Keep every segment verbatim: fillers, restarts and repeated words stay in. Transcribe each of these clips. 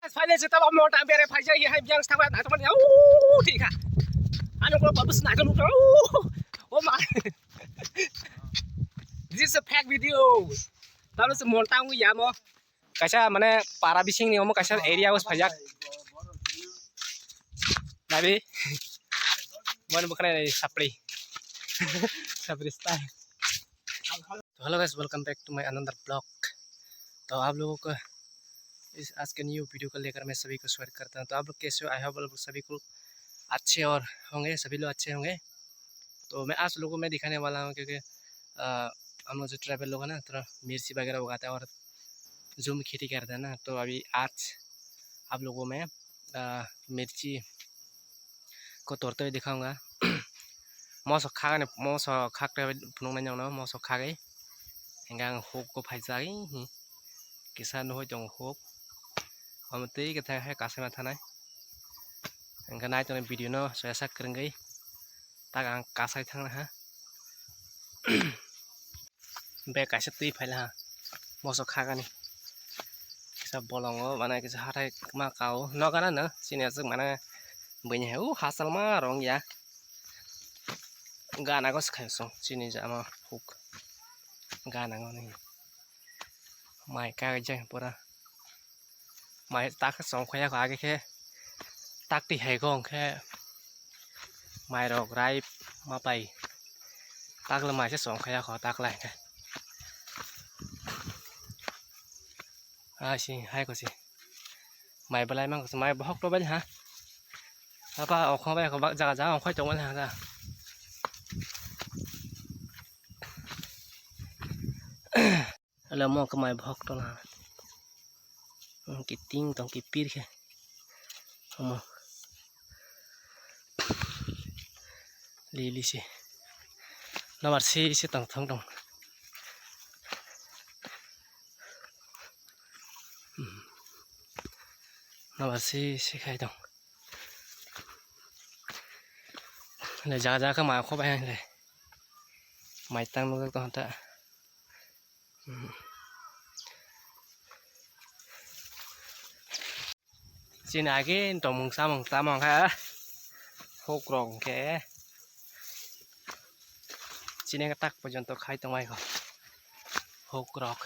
Finally, jeta ba mo tam bere phai jai hai biang stang ba na to ya. Ooh, thik ha. Ano ko babu sna ko. Ooh, oh my. This is a fake video. Tamo se mon tang ya mo. Kaisa mane para bising ni omo kaisa area o phajak. Nabi. Mon bukhana sapri. Sapri style. तो hello guys, welcome back to my another blog. तो आप लोगों को इस आज के new video को लेकर मैं सभी को स्वागत करता हूँ। तो आप लोग कैसे हो? आई होप आप लोग सभी को अच्छे और होंगे, सभी लोग अच्छे होंगे। तो मैं आज लोगों को मैं दिखाने वाला हूँ, क्योंकि अ, हम लोग जो ट्राइबल लोग हैं ना, थोड़ा मिर्ची वगैरह उगाते हैं और जूम खेती करते हैं ना, तो अभी आज आप लोगों में अ, मिर्ची को तोड़ते हुए दिखाऊंगा। Moso khagani, moso khakre phunuknai nokno moso khagwi. Hingke ang huk ko phaijak, hi, kisa nuhoi tongo huk. Omo twi khe thang hai kasaima thanai. Hingke nai tongo video no soyasa kwrwngwi. Tak ang kasai thangna ha. Bag kaisa twi phaila ha. Moso khagani. Kisa bolongo, mane kisa hathai ma kao. Nokara no, chini aswk mane buini hai, o hachal ma rong ya. Gana go swkhaio chwng, chini jama huk. Gana go ni. Mai kagwi jai pura. Mai tak chong khaya kho age khe tak ti hai kho hwnkhe mai rok rai ma pai. Tak le mai se chong khaya kho tak lai khe. Ah, si, hai ko si. Mai belai mang ko si, mai bohok to bai ha. Apa okho bai ko bak jaga jaga okhoi tong bai ha da. Ala mo ko mai bohok to na. Ki ting tong ki pir khe. Omo. Lili si. Namar si si tong thong tong. Hmm. Namar si si khai tong. Le jaga jaga mai kho bai le. Mai tang nujak tong ta. Hmm. Chini age tongmung samung tamo kha huk rok hwnkhe chini tak porjonto khai tongmai kho huk rok.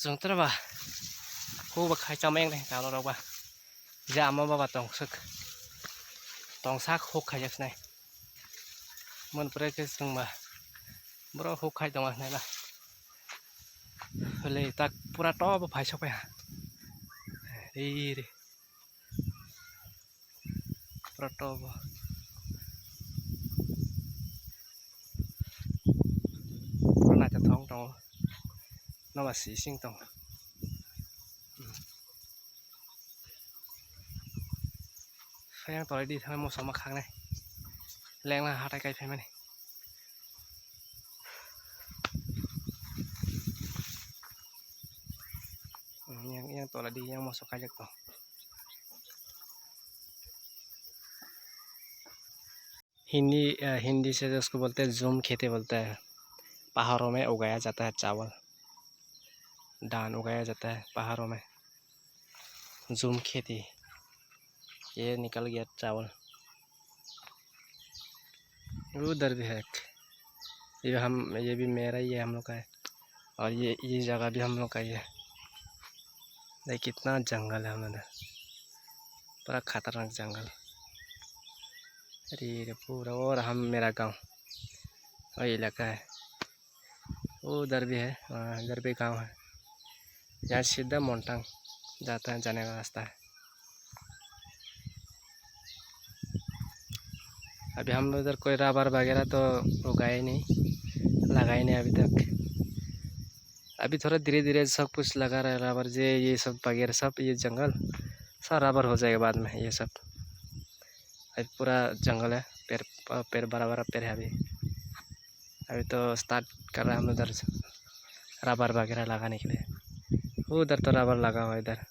Chwng tere ba huk ba khai chamai wngnai kalo rok ba je ama baba tongswk tongsak huk khaijak sinai. Mon pore khe chwng ba borok huk khai tongo hinwi ba. Hwlwi tak pura to bo phai sok phai ha. Ri ri. Pura to bo. Pura naithothok tongo. Noba sising tongo. Phai ang tolai di thangwi moso ma khaknai. Lengla hatai kai phaimani. Hmm, yang, yang tolai di yang moso kaijak to. Hindi, अ, हिंदी से उसको बोलते हैं जूम खेती बोलते हैं। पहाड़ों में उगाया जाता है चावल, धान उगाया जाता है पहाड़ों में। जूम खेती, ये निकल गया चावल। उधर भी है एक, ये हम, ये भी मेरा ही है, हम लोग का है। और ये, ये जगह भी हम लोग का ही है। देख कितना जंगल है हम लोग, पूरा खतरनाक जंगल। अरे रे, पूरा और हम, मेरा गांव, और इलाका है। उधर भी है, हाँ, इधर भी गांव है। यहाँ सीधा मोंटांग जाता है, जाने का रास्ता है। अभी हम लोग इधर कोई रबर वगैरह तो उगाए नहीं, लगाए नहीं अभी तक। अभी थोड़ा धीरे धीरे सब कुछ लगा रहा है रबर, जे ये सब वगैरह सब, ये जंगल सब रबर हो जाएगा बाद में ये सब। अभी पूरा जंगल है, पेड़, पेड़ बड़ा बड़ा पेड़ है अभी। अभी तो स्टार्ट कर रहा है हम उधर से रबर वगैरह लगाने के लिए। उधर तो रबर लगा हुआ है इधर,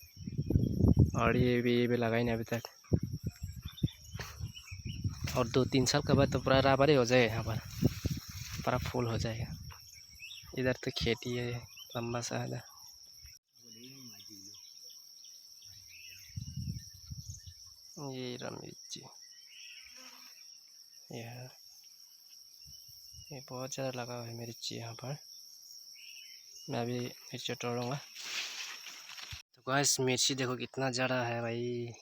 और ये भी, ये भी लगाई नहीं अभी तक। और दो तीन साल के बाद तो पूरा रबर ही हो जाएगा यहाँ पर, पूरा फुल हो जाएगा। इधर तो खेती है लंबा सा इधर। ये रहा मिर्ची, ये है, ये बहुत ज़्यादा लगा हुआ है मिर्ची यहाँ पर। मैं अभी मिर्ची तोड़ूंगा। तो गाइस, मिर्ची देखो कितना ज़्यादा है भाई,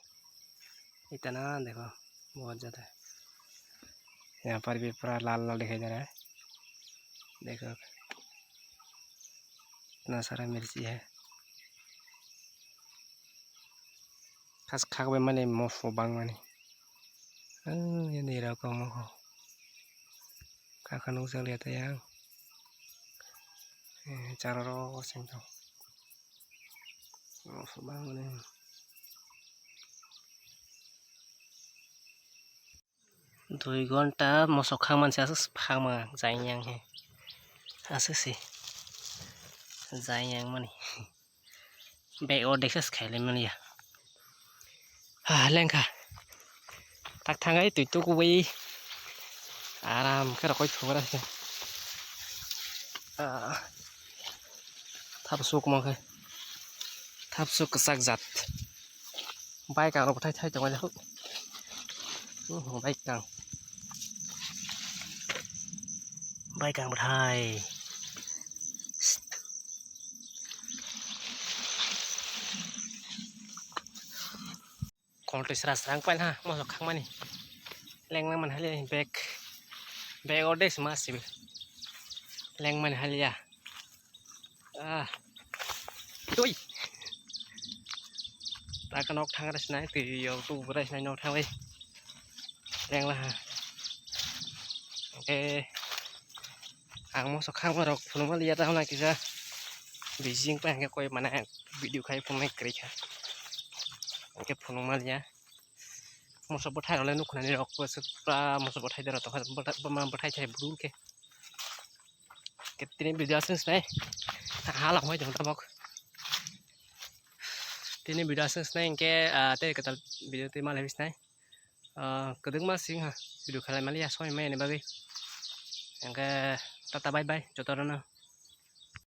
इतना देखो, बहुत ज़्यादा है। यहाँ पर भी पूरा लाल लाल दिखाई दे रहा है, देखो। इतना सारा मिर्ची है। Khas khak bai mani moso bang mani. Ang ya ni rok mokho. Khakha nukjak liya tayang. Eh, charo ro sing tong. Moso bang mani. Dui ghonta moso khang mansi aswk phang ma jai yang he. Aswk se jai yang mani. Bag o deksa se khailai mani ya. Ha, lengkha. Tak thangai twi tukuwi. Aram khe rokoi thugra se. Ah. Thap suk mo khe. Thap suk kwchak jat. Bai kang rok thai thai tongo. Hmm, bai kang. Bai kang bwthai. Koltwi sra sra wng paina ha, moso khakmani. Lengna man haliya bag. Bag o de sima sibi. Lengmani haliya. Ah. Tui. Taka nok thang rai sinai, twi yo tu rai sinai nok thang rai. Lengla ha. Okay. Ang moso khakma rok phunukma liya, tamo na kisa busy wng pai hwnkhe koi mane video khai phunuknai kwrwi kha, hwnkhe phunukma liya. Moso bwthai rok le nukhnani rok pura moso bwthai de rok tongkha, bwthai, bwthai thai bwrwi khe. Khe tini video aswk sinai hala hoi tong tabok. Tini video aswk sinai hwnkhe, ah, tei kwtal video tei malai sinai. Ah, kwdwkma sing ha video khalai maliya soi mai ni bagwi. Hwnkhe tata bye bye joto rok no.